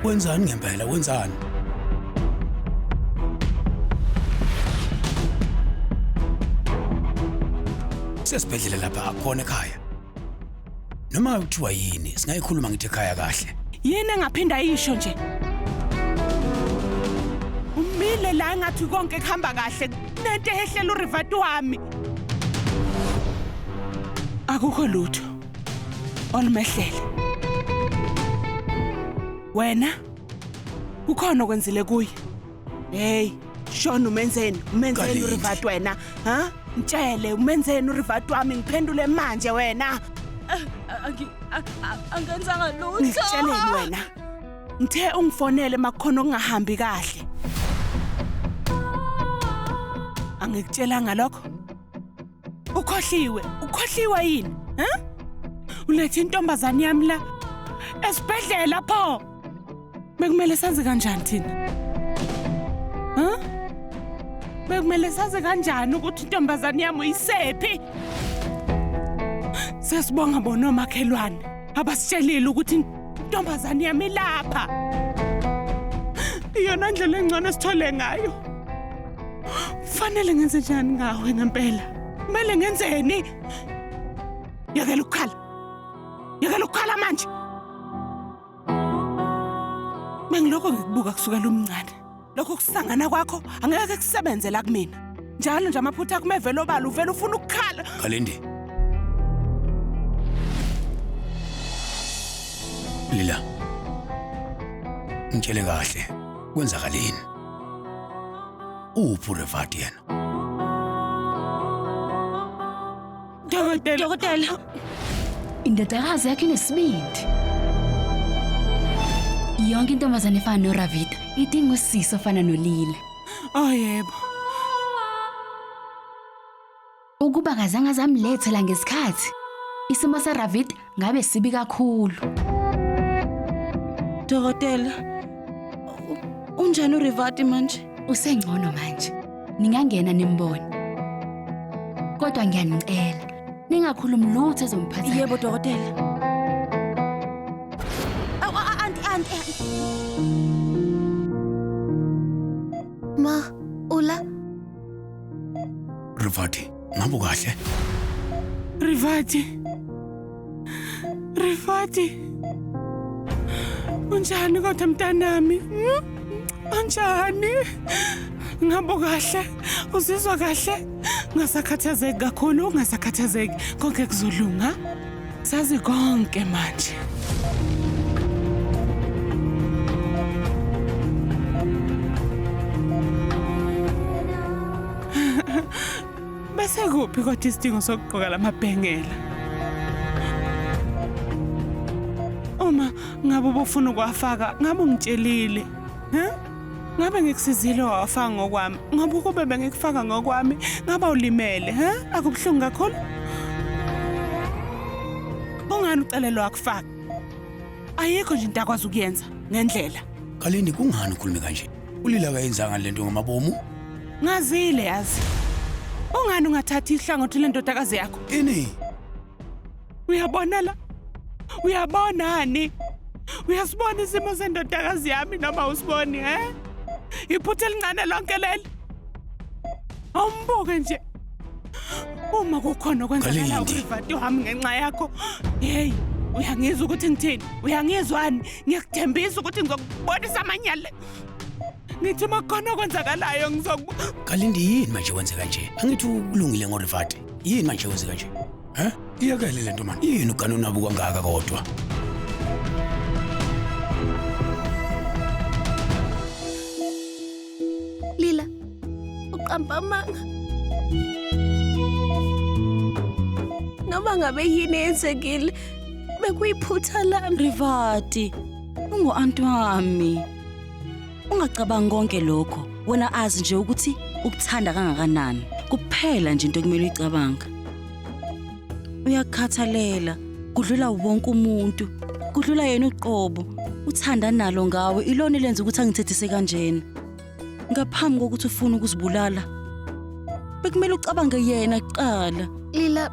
Wenzani ngempela wenzani? Sesibhedlela lapha akukhona ekhaya. Noma kuthiwa yini singayikhuluma ngithi ekhaya kahle. Yini engaphinda isho nje? Umile la engathi konke kuhamba kahle nento ehlela uRivati wami. Akukho lutho olumehlele. Wena kukhona okwenzile kuye. Hey, shona umenzeni? Umenzeni Kalindi. uRivati wena? Ha? Mtshele umenzeni uRivati wami ngiphendule manje wena. Angenzanga lutho. Ngikutsheleni wena. Ngithe ungifonele makukhona okungahambi kahle. Angikutshelanga lokho. Ukhohliwe, ukhohliwe yini? Ha? Ulethe intombazane yami la esibhedlela pho. Bekumele sazi kanjani thina? Ha? Bekumele sazi kanjani ukuthi intombazane yami uyisephi? Sesibonga bona omakhelwane abasitshelile ukuthi intombazane yami ilapha. Iyona ndlela engcono esithole ngayo. Fanele ngenze njani ngawe ngempela? Kumele ngenzeni? Yekela ukukhala. Yekela ukukhala manje. Bengilokho ngikubuka kusukela umncane. Lokho kusangana kwakho angeke kusebenze la kumina. Njalo nje amaphutha akho mevela obala uvela ufuna ukukhala. Kalindi. Lila. Ngitshele kahle kwenzakaleni? Uphi uRevati yena? Dokotela. Dokotela. Indodakazi yakhe inesibindi. Yonke intombazane efana noRavita idinga usisi ofana noLila. Oh yebo. Ukuba kazange azamlethe la ngesikhathi, isimo saRavita ngabe sibi kakhulu. Dokotela. Unjani uRivati manje? Usengcono manje. Ningangena nimbone. Kodwa ngiyanicela, ningakhulumi lutho ezomphatha. Yebo dokotela. Awu anti anti. Ma, ula Rivati, ngabe ukahle? Rivati. Rivati. Unjani kodwa mntanami? Hmm? Unjani? Ngabe ukahle? Uzizwa kahle? Ungasakhathazeki kakhulu, ungasakhathazeki. Konke kuzolunga. Sazi konke manje. Bese kuphi kodwa isidingo sokugqoka lamabhengela? Uma ngabe ubufuna ukuwafaka, ngabe ungitshelile. Huh? Ngabe ngikusizile wawafaka ngokwami. Ngoba ukube bengikufaka ngokwami, ngabe ulimele, ha? Akubuhlungu kakhulu? Kungani ucelelwa wakufaka? Ayikho nje into akwazi ukuyenza ngendlela. Kalindi kungani ukhulume kanje? Ulila kayenzanga lento ngamabomu? Ngazile yazi. Ungani ungathathi ihlangothi lendodakazi yakho? Ini? Uyabona la? Uyabonani? Uyasibona isimo sendodakazi yami noma usiboni, he? Iphutha elincane lonke leli. Awumbuke nje. Uma kukhona okwenzakala Kalindi. uRivati wami ngenxa yakho, hey, uyangizwa ukuthi ngithini? Uyangizwani? Ngiyakuthembisa ukuthi ngizokubonisa amanyala. Ngithi uma kukhona okwenzakalayo ngizoku Kalindi yini manje wenzeka nje? Angithi ulungile ngoRivati. Yini manje wenzeka nje? He? Iyekele lento manje. Yini uganonabo kangaka kodwa? Lila, uqamba amanga. Noma ngabe yini eyenzekile, bekuyiphutha lami. Rivati, ungu-anti wami. Ungacabangi konke lokho. Wena azi nje ukuthi ukuthanda kangakanani. Kuphela nje into ekumele uyicabanga. Uyakukhathalela, kudlula wonke umuntu, kudlula yena uqobo. Uthanda nalo ngawe ilona elenza ukuthi angithethise kanjena. Ngaphambi kokuthi ufune ukuzibulala, bekumele ucabange yena kuqala. Lila,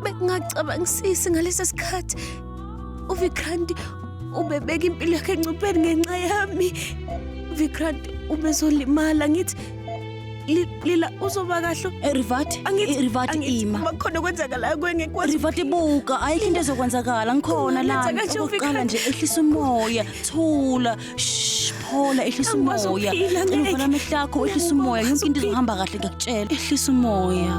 bekungacabangisisi ngalesi sikhathi. uVikranti Ubebeka impilo yakhe engcupheni ngenxa yami. Vikrant ubezolimala ngithi Lila uzoba kahle. Rivati, Rivati ima. Uma kukhona okwenzakalayo kuye ngekwazi. Rivati buka, ayikho into ezokwenzakala ngikhona la. Okokuqala nje ehlisa umoya, thula, shh, phola, ehlisa umoya. Cela uvala amehlo akho, ehlisa umoya, yonke into izohamba kahle ngiyakutshela. Ehlisa umoya.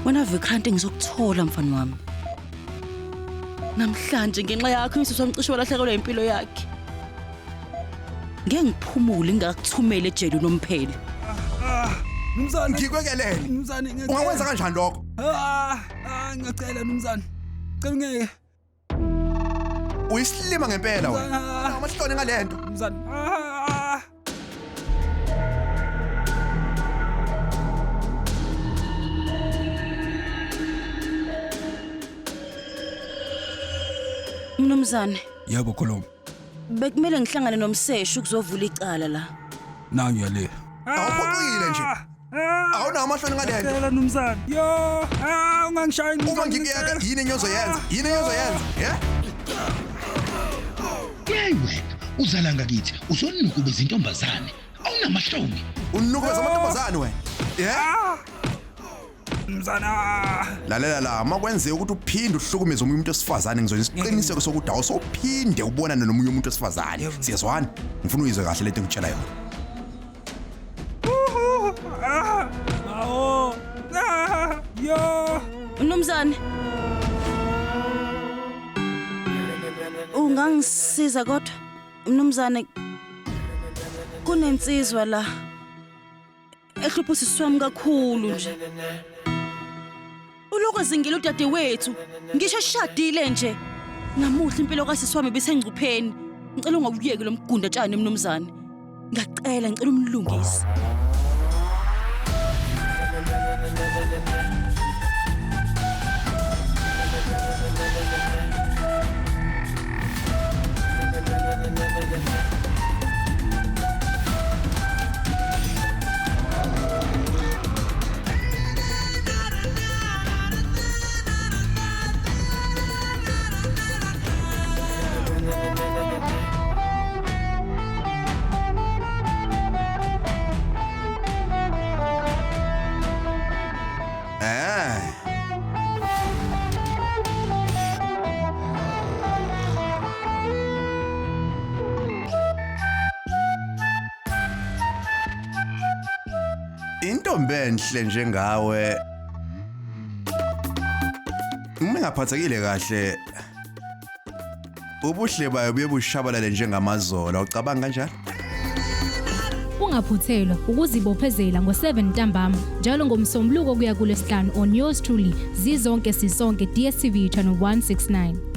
Wena Vikrant ngizokuthola mfana wami. Namhlanje ngenxa yakho usisi wami cishe walahlekelwa impilo yakhe. Ngeke ngiphumule ngingakuthumeli ejele unomphela. Mnumzane Ngikwekelele. Mnumzane ngiyacela. Ungakwenza kanjani lokho? Ah, ah ngiyacela mnumzane. Cela ungeke. Uyisilima ngempela wena. Amahloni ngalento. Mnumzane. Ah. Mnumzane, Yebo khuluma. bekumele ngihlangane nomseshi ukuzovula icala la. Nangu yale. Awuphoxile nje. Awunawo amahloni ngalento. Cela mnumzane. Yo, ah ungangishayi Uma ngikuyeka yini engiyozoyenza? Yini engiyozoyenza? Yeah? Hey wena, uzala ngakithi uzonukubeza intombazane. Awunamahloni. Unukubeza amantombazane wena. Yeah? Mzana. Lalela la, uma kwenzeka ukuthi uphinde uhlukumeze omunye umuntu wesifazane ngizokwenza isiqiniseko sokuthi awusophinde ubonane nomunye umuntu wesifazane. Siyezwana? Ngifuna uyizwe kahle lento engikutshela yona. Awu. Ah, yo. Mnumzane. Ungangisiza kodwa mnumzane kunensizwa la ehlupha usisi wami kakhulu nje. Uloko zingile udadewethu ngisho eshadile nje. Namuhla impilo kasisi wami ibisengcupheni. Ngicela ungawuyeki lo mgundatshani mnumzane. Ngiyacela ngicela umlungise. Eh. Intombi enhle njengawe uma ingaphathekile kahle ubuhle bayo buye bushabalale njengamazolo ucabanga kanjalo? Ungaphuthelwa ukuzibophezela ngo-7 ntambama njalo ngomsombuluko kuya kulesihlanu on yours truly zizonke sisonke DStv channel 169.